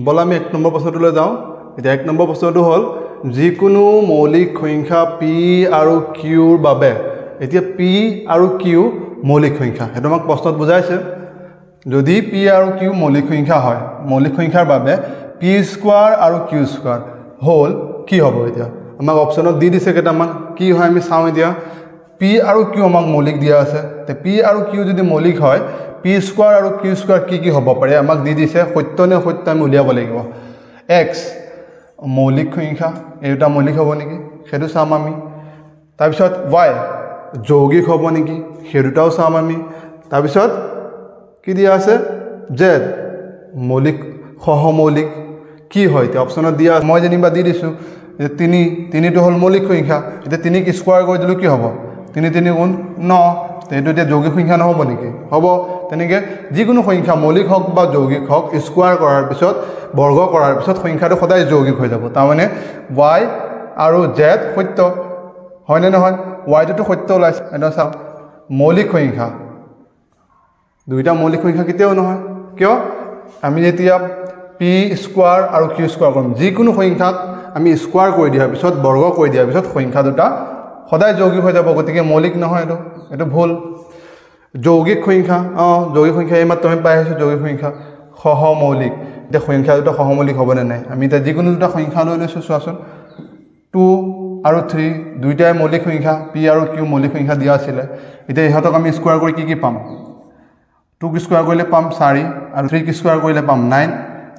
ব'লা আমি 1 নম্বৰ প্ৰশ্নটোলৈ যাওঁ। এতিয়া 1 নম্বৰ প্ৰশ্নটো হ'ল যিকোনো মৌলিক সংখ্যা পি আৰু কিউৰ বাবে, এতিয়া পি আৰু কিউ মৌলিক সংখ্যা, সেইটো আমাক প্ৰশ্নত বুজাইছে। যদি পি আৰু কিউ মৌলিক সংখ্যা হয়, মৌলিক সংখ্যাৰ বাবে পি স্কোৱাৰ আৰু কিউ স্কোৱাৰ হ'ল কি হ'ব? এতিয়া আমাক অপশ্যনত দি দিছে কেইটামান, কি হয় আমি চাওঁ। এতিয়া পি আৰু কিউ আমাক মৌলিক দিয়া আছে, তে পি আৰু কিউ যদি মৌলিক হয়, পি স্কোৱাৰ আৰু কিউ স্কোৱাৰ কি কি হ'ব পাৰে আমাক দি দিছে। সত্য নে অসত্য আমি উলিয়াব লাগিব। এক্স মৌলিক সংখ্যা, এই দুটা মৌলিক হ'ব নেকি সেইটো চাম আমি। তাৰপিছত ৱাই যৌগিক হ'ব নেকি সেই দুটাও চাম আমি। তাৰপিছত কি দিয়া আছে, জেড মৌলিক সহমৌলিক কি হয়। এতিয়া অপশ্যনত দিয়া মই যেনিবা দি দিছোঁ যে তিনিটো হ'ল মৌলিক সংখ্যা। এতিয়া 3ক স্কোৱাৰ কৰি দিলোঁ কি হ'ব, 3 3 গুণ 9, এইটো এতিয়া যৌগিক সংখ্যা নহ'ব নেকি? হ'ব। তেনেকৈ যিকোনো সংখ্যা মৌলিক হওক বা যৌগিক হওক, স্কোৱাৰ কৰাৰ পিছত বৰ্গ কৰাৰ পিছত সংখ্যাটো সদায় যৌগিক হৈ যাব। তাৰমানে ৱাই আৰু জেড সত্য হয়নে নহয়? ৱাইটোতো সত্য ওলাইছে। এটা চাওক মৌলিক সংখ্যা, দুইটা মৌলিক সংখ্যা কেতিয়াও নহয়। কিয়? আমি যেতিয়া পি স্কোৱাৰ আৰু কিউ স্কোৱাৰ কৰিম, যিকোনো সংখ্যাক আমি স্কোৱাৰ কৰি দিয়াৰ পিছত বৰ্গ কৰি দিয়াৰ পিছত সংখ্যা দুটা সদায় যৌগিক হৈ যাব, গতিকে মৌলিক নহয়, এইটো ভুল। যৌগিক সংখ্যা, যৌগিক সংখ্যা এইমাত্ৰ আমি পাই আহিছোঁ, যৌগিক সংখ্যা সহমৌলিক। এতিয়া সংখ্যা দুটা সহমৌলিক হ'বনে নাই? আমি এতিয়া যিকোনো দুটা সংখ্যা লৈ লৈছোঁ, চোৱাচোন 2 আৰু 3 দুইটাই মৌলিক সংখ্যা, পি আৰু কিউ মৌলিক সংখ্যা দিয়া আছিলে। এতিয়া ইহঁতক আমি স্কোৱাৰ কৰি কি কি পাম? 2ক স্কোৱাৰ কৰিলে পাম 4 আৰু 3ক স্কোৱাৰ কৰিলে পাম 9,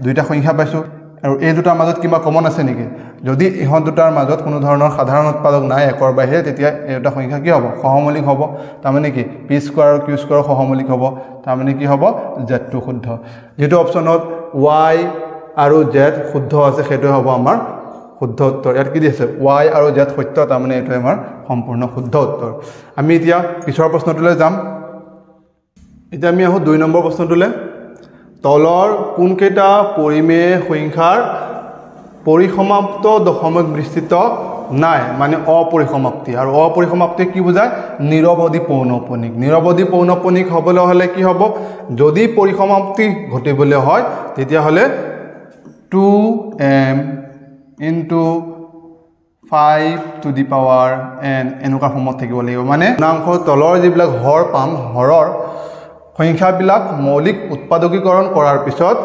দুইটা সংখ্যা পাইছোঁ। আৰু এই দুটাৰ মাজত কিবা কমন আছে নেকি? যদি ইহঁত দুটাৰ মাজত কোনো ধৰণৰ সাধাৰণ উৎপাদক নাই একৰ বাহিৰে, তেতিয়া এই দুটা সংখ্যা কি হ'ব? সহমৌলিক হ'ব। তাৰমানে কি পি স্কোৱাৰ আৰু কিউ স্কোৱাৰ সহমৌলিক হ'ব, তাৰমানে কি হ'ব? জেডটো শুদ্ধ। যিটো অপশ্যনত ৱাই আৰু জেড শুদ্ধ আছে সেইটোৱে হ'ব আমাৰ শুদ্ধ উত্তৰ। ইয়াত কি দিছে? ৱাই আৰু জেড সত্য, তাৰমানে এইটোৱে আমাৰ সম্পূৰ্ণ শুদ্ধ উত্তৰ। আমি এতিয়া পিছৰ প্ৰশ্নটোলৈ যাম। এতিয়া আমি আহোঁ 2 নম্বৰ প্ৰশ্নটোলৈ। তলৰ কোনকেইটা পৰিমেয় সংখ্যাৰ পৰিসমাপ্ত দশমিক বিস্তৃত নাই, মানে অপৰিসমাপ্তি। আৰু অপৰিসমাপ্তি কি বুজায়? নিৰৱধি পৌনঃপুনিক। নিৰৱধি পৌনঃপুনিক হ'বলৈ হ'লে কি হ'ব? যদি পৰিসমাপ্তি ঘটিবলৈ হয় তেতিয়াহ'লে 2m into 5 to the power n এনেকুৱা ফৰ্মত থাকিব লাগিব। মানে পূৰ্ণাংকৰ তলৰ যিবিলাক হৰ পাম, হৰৰ সংখ্যাবিলাক মৌলিক উৎপাদকীকৰণ কৰাৰ পিছত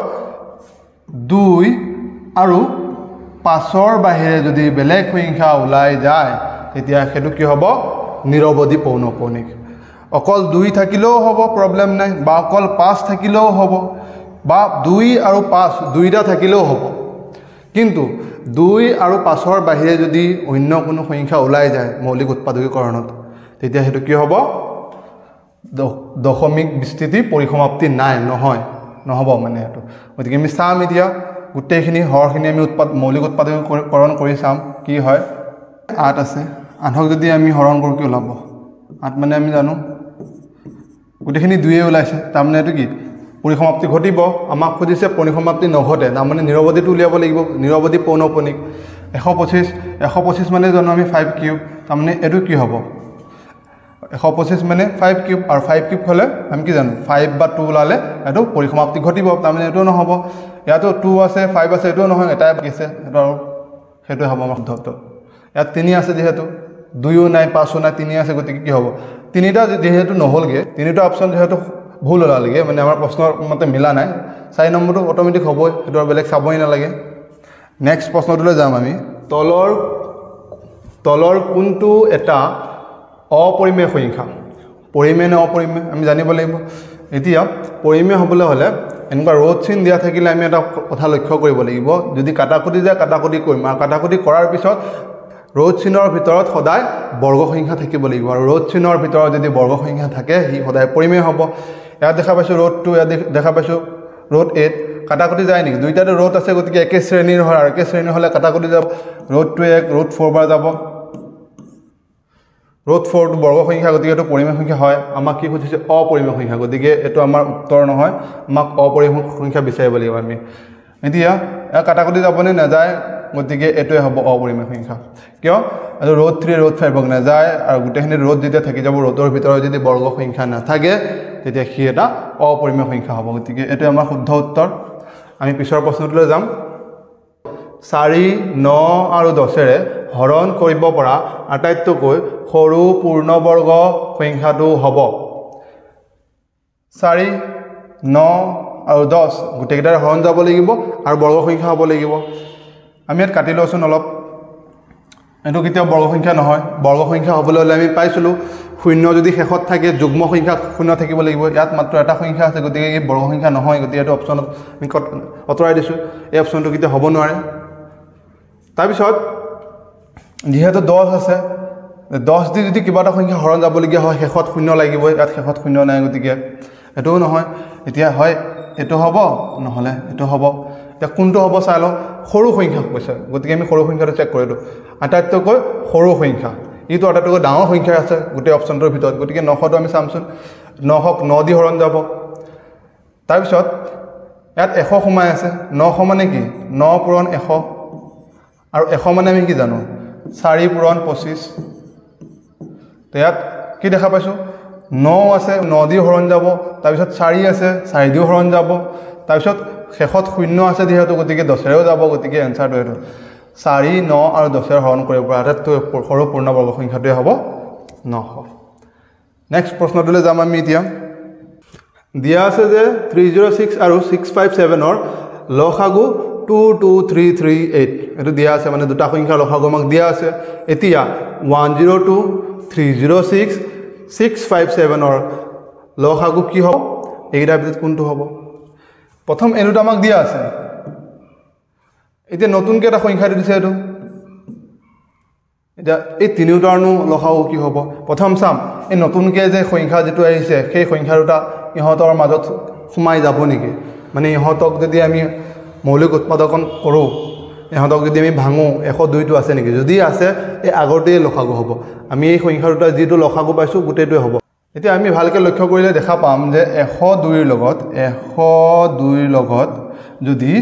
2 আৰু 5ৰ বাহিৰে যদি বেলেগ সংখ্যা ওলাই যায় তেতিয়া সেইটো কি হ'ব? নিৰৱধি পৌনঃপুনিক। অকল 2 থাকিলেও হ'ব, প্ৰব্লেম নাই, বা অকল 5 থাকিলেও হ'ব, বা 2 আৰু 5 দুইটা থাকিলেও হ'ব। কিন্তু 2 আৰু 5ৰ বাহিৰে যদি অন্য কোনো সংখ্যা ওলাই যায় মৌলিক উৎপাদকীকৰণত, তেতিয়া সেইটো কি হ'ব? দশমিক বিস্তৃতি পৰিসমাপ্তি নাই, নহয়, নহ'ব মানে সেইটো। গতিকে আমি চাম এতিয়া গোটেইখিনি হৰখিনি আমি মৌলিক উৎপাদকীকৰণ কৰি চাম কি হয়। 8 আছে, 8ক যদি আমি হৰণ কৰোঁ কি ওলাব? 8 মানে আমি জানো গোটেইখিনি 2 ওলাইছে, তাৰমানে এইটো কি পৰিসমাপ্তি ঘটিব। আমাক সুধিছে পৰিসমাপ্তি নঘটে, তাৰমানে নিৰৱধিটো উলিয়াব লাগিব, নিৰৱধি পৌনঃপুনিক। 125, 125 মানে জানো আমি 5 কিউব, তাৰমানে এইটো কি হ'ব? 125 মানে 5 কিউব, আৰু 5 কিউব হ'লে আমি কি জানো 5 বা 2 ওলালে এইটো পৰিসমাপ্তি ঘটিব, তাৰমানে এইটোও নহ'ব। ইয়াতো 2 আছে 5 আছে, এইটোও নহয়, এটাই বাকী আছে, সেইটো আৰু সেইটোৱে হ'ব আমাৰ শুদ্ধ উত্তৰ। ইয়াত 3 আছে যিহেতু, 2ও নাই 5ও নাই, 3 আছে, গতিকে কি হ'ব? তিনিটা যিহেতু নহ'লগৈ, তিনিটা অপশ্যন যিহেতু ভুল ওলালগৈ, মানে আমাৰ প্ৰশ্নৰ মতে মিলা নাই, 4 নম্বৰটো অট'মেটিক হ'বই, সেইটো আৰু বেলেগ চাবই নালাগে। নেক্সট প্ৰশ্নটোলৈ যাম আমি। তলৰ কোনটো এটা অপৰিমেয় সংখ্যা? পৰিমেয় নে অপৰিমেয় আমি জানিব লাগিব। এতিয়া পৰিমেয় হ'বলৈ হ'লে এনেকুৱা ৰ'ড চিন দিয়া থাকিলে আমি এটা কথা লক্ষ্য কৰিব লাগিব, যদি কাটাকুটি যায় কাটাকুটি কৰিম, আৰু কাটাকুটি কৰাৰ পিছত ৰ'ড চিনৰ ভিতৰত সদায় বৰ্গ সংখ্যা থাকিব লাগিব, আৰু ৰ'ড চিনৰ ভিতৰত যদি বৰ্গ সংখ্যা থাকে সি সদায় পৰিমেয় হ'ব। ইয়াত দেখা পাইছোঁ ৰ'ড 2, ইয়াত দেখা পাইছোঁ ৰ'ড 8, কাটাকুটি যায় নেকি? দুইটাতে ৰ'ড আছে, গতিকে একে শ্ৰেণীৰ হয়, আৰু একে শ্ৰেণীৰ হ'লে কাটাকুটি যাব। ৰ'ড 2 1, ৰ'ড 4 বাৰ যাব, ৰ'ড 4টো বৰ্গ সংখ্যা, গতিকে এইটো পৰিমেয় সংখ্যা হয়। আমাক কি সুধিছে? অপৰিমেয় সংখ্যা, গতিকে এইটো আমাৰ উত্তৰ নহয়, আমাক অপৰিমেয় সংখ্যা বিচাৰিব লাগিব আমি। এতিয়া কাটাকুটি যাবনে নাযায়, গতিকে এইটোৱে হ'ব অপৰিমেয় সংখ্যা। কিয়? এইটো ৰ'ড 3 ৰ'ড 5ক নাযায়, আৰু গোটেইখিনি ৰ'ড যেতিয়া থাকি যাব, ৰ'ডৰ ভিতৰত যদি বৰ্গ সংখ্যা নাথাকে তেতিয়া সি এটা অপৰিমেয় সংখ্যা হ'ব, গতিকে এইটোৱে আমাৰ শুদ্ধ উত্তৰ। আমি পিছৰ প্ৰশ্নটোলৈ যাম। 4, 9 আৰু 10-এৰে হৰণ কৰিব পৰা আটাইতকৈ সৰু পূৰ্ণবৰ্গ সংখ্যাটো হ'ব। 4, 9 আৰু 10 গোটেইকেইটাৰে হৰণ যাব লাগিব আৰু বৰ্গ সংখ্যা হ'ব লাগিব। আমি ইয়াত কাটি লওঁচোন অলপ। এইটো কেতিয়াও বৰ্গ সংখ্যা নহয়। বৰ্গ সংখ্যা হ'বলৈ হ'লে আমি পাইছিলোঁ শূন্য যদি শেষত থাকে যুগ্ম সংখ্যা শূন্য থাকিব লাগিব। ইয়াত মাত্ৰ এটা সংখ্যা আছে, গতিকে এই বৰ্গ সংখ্যা নহয়, গতিকে এইটো অপশ্যনত আমি আঁতৰাই দিছোঁ। এই অপশ্যনটো কেতিয়াও হ'ব নোৱাৰে। তাৰপিছত যিহেতু 10 আছে, 10 দি যদি কিবা এটা সংখ্যা হৰণ যাবলগীয়া হয় শেষত শূন্য লাগিব, ইয়াত শেষত শূন্য নাই, গতিকে এইটোও নহয়। এতিয়া হয় এইটো হ'ব, নহ'লে এইটো হ'ব। এতিয়া কোনটো হ'ব চাই লওঁ। সৰু সংখ্যা কৈছে, গতিকে আমি সৰু সংখ্যাটো চেক কৰিলোঁ। আটাইতকৈ সৰু সংখ্যা এইটো আটাইতকৈ ডাঙৰ সংখ্যা আছে গোটেই অপশ্যনটোৰ ভিতৰত, গতিকে 900টো আমি চামচোন। 900ক 9 দি হৰণ যাব। তাৰপিছত ইয়াত 100 সোমাই আছে। 900 মানে কি? 9 পূৰণ 100, আৰু 100 মানে আমি কি জানো? 4 পূৰণ 25। তো ইয়াত কি দেখা পাইছোঁ? 9 আছে, 9 দি হৰণ যাব। তাৰপিছত 4 আছে, 4 দিও হৰণ যাব। তাৰপিছত শেষত শূন্য আছে যিহেতু, গতিকে 10-এৰেও যাব। গতিকে এনচাৰটো এইটো 4, 9 আৰু 10-এৰে হৰণ কৰিব পৰা আটাইতকৈ সৰু পূৰ্ণবৰ্গ সংখ্যাটোৱে হ'ব 900। নেক্সট প্ৰশ্নটোলৈ যাম আমি। এতিয়া দিয়া আছে যে 306 আৰু 657-ৰ লসাগু 2 2 3 3 8, এইটো দিয়া আছে, মানে দুটা সংখ্যাৰ লসাগু আমাক দিয়া আছে। এতিয়া 102, 306, 657-ৰ লসাগু কি হ'ব? এইকেইটাৰ ভিতৰত কোনটো হ'ব? প্ৰথম এই দুটা আমাক দিয়া আছে। এতিয়া নতুনকৈ এটা সংখ্যা দি দিছে এইটো। এতিয়া এই তিনিওটাৰনো লসাগু কি হ'ব? প্ৰথম চাম এই নতুনকৈ যে সংখ্যা যিটো আহিছে সেই সংখ্যা দুটা ইহঁতৰ মাজত সোমাই যাব নেকি। মানে ইহঁতক যদি আমি মৌলিক উৎপাদকন কৰোঁ, ইহঁতক যদি আমি ভাঙোঁ, 102টো আছে নেকি? যদি আছে এই আগৰটোৱে লসাগু হ'ব। আমি এই সংখ্যা দুটা যিটো লসাগু পাইছোঁ গোটেইটোৱে হ'ব। এতিয়া আমি ভালকৈ লক্ষ্য কৰিলে দেখা পাম যে 102ৰ লগত 102ৰ লগত যদি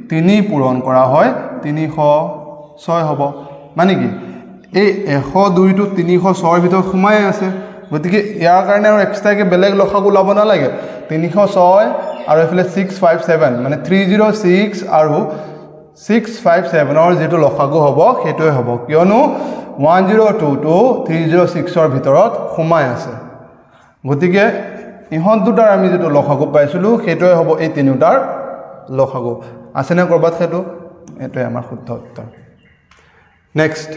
3 পূৰণ কৰা হয় 306 হ'ব। মানে কি এই 102টো 306ৰ ভিতৰত সোমাই আছে, গতিকে ইয়াৰ কাৰণে আৰু এক্সট্ৰাকৈ বেলেগ লসাগু ওলাব নালাগে। 306 আৰু এইফালে 657, মানে 306 আৰু 657-ৰ যিটো লসাগু হ'ব সেইটোৱে হ'ব, কিয়নো 102টো 306-ৰ ভিতৰত সোমাই আছে। গতিকে ইহঁত দুটাৰ আমি যিটো লসাগু পাইছিলোঁ সেইটোৱে হ'ব এই তিনিওটাৰ লসাগু। আছেনে ক'ৰবাত সেইটো? এইটোৱে আমাৰ শুদ্ধ উত্তৰ। নেক্সট